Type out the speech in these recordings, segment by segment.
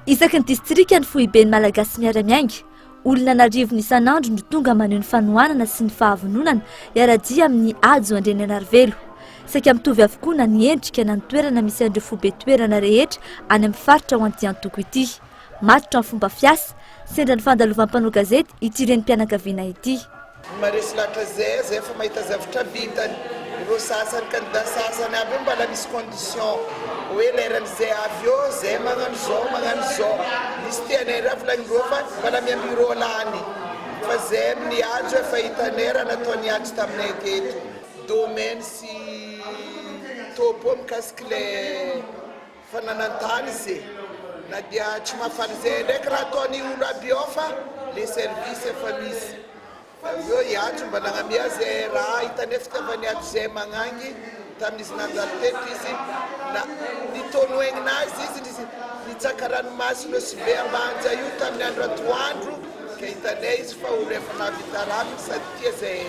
Isaky ny distrika ny foiben'ny Malagasy Miara-Miainga. Olona an'arivony isan'andro no tonga maneho ny fanohanana sy ny fahavononana hiara-dia amin'ny Hajo Andrianainarivelo. Saika mitovy avokoa na ny endrika na ny toerana misy an'ireo foibe toerana rehetra any amin'ny faritra ho an'ity antoko ity. Matotra ny fomba fiasa, sendra ny fandalovan'ny mpanao gazety ity renim-pianakaviana ity. Ny maharesy lahatra zay, zay efa mahita zavtra vitany, ireo sasany candidat sasany aby io mbala misy condition hoe leran'izay avy eo zay magnano zao magnano zao, misy tianay raha volagnindreo fa mbala miamby ireo lany fa zay amin'ny Hajo efa hitanay raha nataon'i Hajo taminay teto, domaine sy topo mikasiky le Fananan-tany se, na dia tsy mahafaly zay ndraiky raha ataony olo aby eo fa le service efa misy avy eo i Hajo mba nagnamia zay raha hitanay fitiavan'i Hajo zay magnangy tamin'izy nandalo teto izy na nitonoegninazy izy nitsaka ranomasy Nosy Be Ambanja io tamin'ny andro atoandro ka hitanay izy fa olo efa nahavita raha sady tia zay.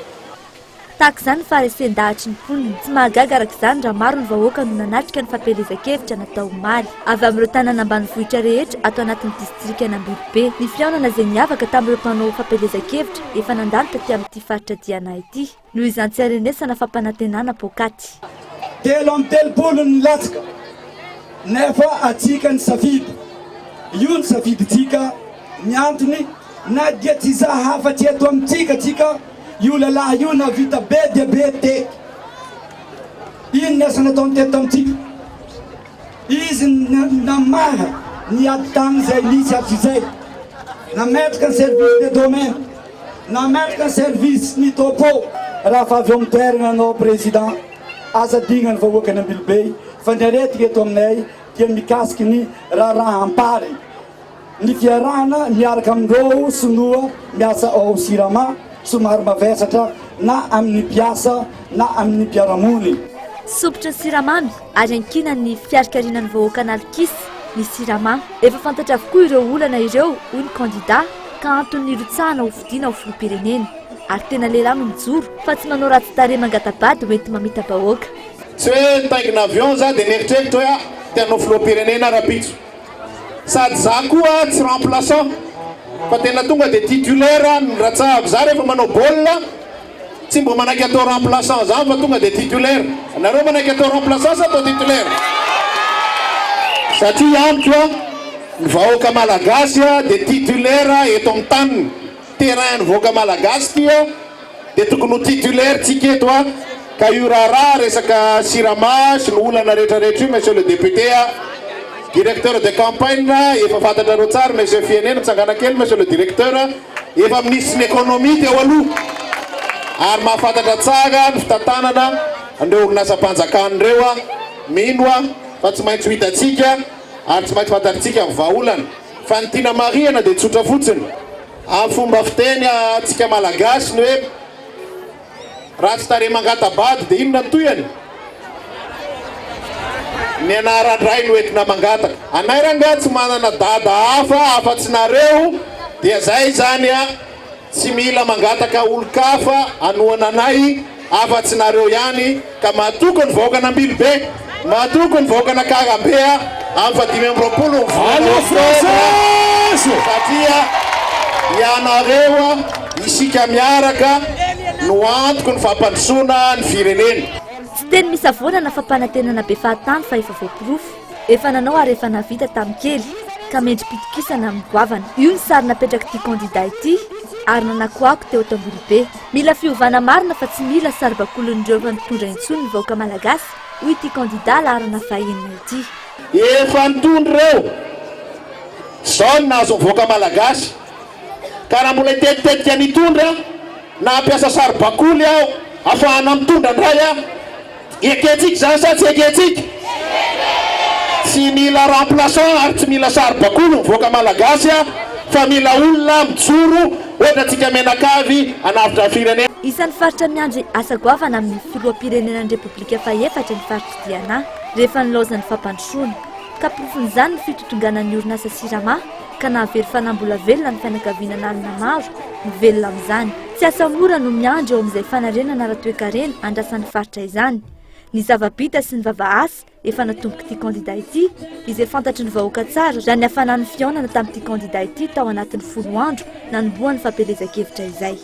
Tahaka izany ny faharesen-dahatry ny mponina. Tsy mahagaga araka izany raha maro ny vahoaka no nanatrika ny fampielezan-kevitra natao omaly. Avy amin'ireo tanàna ambanivohitra rehetra ato anatin'ny distrikan'Ambilobe. Ny fihaonana izay niavaka tamin'ireo mpanao fampielezan-kevitra efa nandalo taty amin'ity faritra Diana ity. Noho izany tsy harenesana fampanantenana poakaty. 33 ny latsaka nefa atsika ny safidy. Io ny safidintsika, ny antony na dia tsy hizaha afa-tsy eto amintsika tsika, Io lehilahy io nahavita be dia be teto. Ino ny asa nataony teto tamintsika? Izy namaha ny ady tany izay nisy hatrizay, nametraka ny service des domaines, nametraka ny service ny topo. Raha fa avy eo amin'ny toerana ianao président, aza adino ny vahoakan'i Ambilobe fa ny aretina eto aminay dia mikasiky ny raharaham-pary. Ny fiarahana miaraka amin'ireo sinoa miasa ao Sirama somary mavesatra na amin'ny mpiasa na amin'ny mpiara-monina. Sompitry ny siramamy ary ankinan'ny fiarikariana ny vahoaka an'Alikisa ny Sirama. Efa fantatra avokoa ireo olana ireo, hoy ny kandida, ka antony nirotsahana ho fidiana ho filoham-pirenena. Ary tena lehilahy no mijoro fa tsy manao ratsy tarehy mangata-bady hoenti-mamita-bahoaka. Tsy hoe nitaingina avion za dia nieritreritra hoe ah, te hanao filoham-pirenena rahampitso. Sady za koa tsy remplaçant fa tena tonga dia titulaire ny ratsahako. Za rehefa manao baolina tsy mba manaiky atao remplaçant zany fa tonga dia titulaire. Nareo manaiky atao remplaçant sa atao titulaire? Satria amiko a, ny vahoaka malagasy dia titulaire eto amin'ny taniny. Terrain ny vahoaka malagasy ty a, dia tokony ho titulaire tsika eto a, ka io raharaha resaka sirama sy ny olana rehetra rehetra io monsieur le député a, directeur de campagne efa fantatrareo tsara monsieur Fienena, mitsangana kely monsieur le directeur, efa minisitry ny économie teo aloha ary mahafantatra tsara ny fitantanana an'ireo orinasam-panjakana ireo a, mino aho fa tsy maintsy ho hitantsika ary tsy maintsy fantatritsika ny vahaolana. Fa ny tiana marihana dia tsotra fotsiny. Amin'ny fomba fiteny antsika Malagasy ny hoe ratsy tarehy mangata-bady dia inona ny tohiny? Ny anaran-dray no entina mangataka. Anay rangahy tsy manana dada hafa afa-tsy nareo dia zay izany a! Tsy mila mangataka olon-kafa hanohana anay afa-tsy nareo ihany ka matoky ny vahoakan'Ambilobe, matoky ny vahoakan'Ankarabe amin'ny faha 25 ny volana oktobra satria ianareo, isika miaraka no antoky ny fampandrosoana ny firenena. Tsy teny misavoana na fampanantenana be fahatany fa efa voaporofo. Efa nanao ary efa nahavita tamin'ny kely ka mendri-pitokisana amin'ny goavana. Io ny sary napetrak'ity kandida ity ary nanakoako teo Antambilobe. Mila fiovana marina fa tsy mila saribakolin'ireo efa nitondra intsony ny vahoaka malagasy, hoy ity kandida laharana fahenina ity. Efa nitondra ireo, zao no nahazo ny vahoaka malagasy. Ka raha mbola hitetitetika ny hitondra na hampiasa saribakoly aho afahana mitondra ndray aho. Ekentsika izany sa tsy ekentsika? Tsy mila remplaçant ary tsy mila saribakoly ny vahoaka malagasy fa mila olona mijoro ohatra antsika mianakavy hanavotra ny firenena. Isan'ny faritra miandry asa goavana amin'ny filoham-pirenenan'ny Repoblika fahefatra ny faritr'i Diana rehefa nilaozan'ny fampandrosoana. Ka porofon'izany ny fitotonganan'ny orinasa Sirama ka nahavery fanambola velona ny fianakaviana an'alina maro mivelona amin'izany. Tsy asa mora no miandry eo amin'izay fanarenana ara-toekarena andrasan'ny faritra izany. Ny zava-bita sy ny vava asa. efa natombok'ity kandida ity, izay fantatry ny vahoaka tsara raha ny hafanan'ny fihaonana tamin'ity kandida ity tao anatin'ny folo andro nanombohan'ny fampielezan-kevitra izay.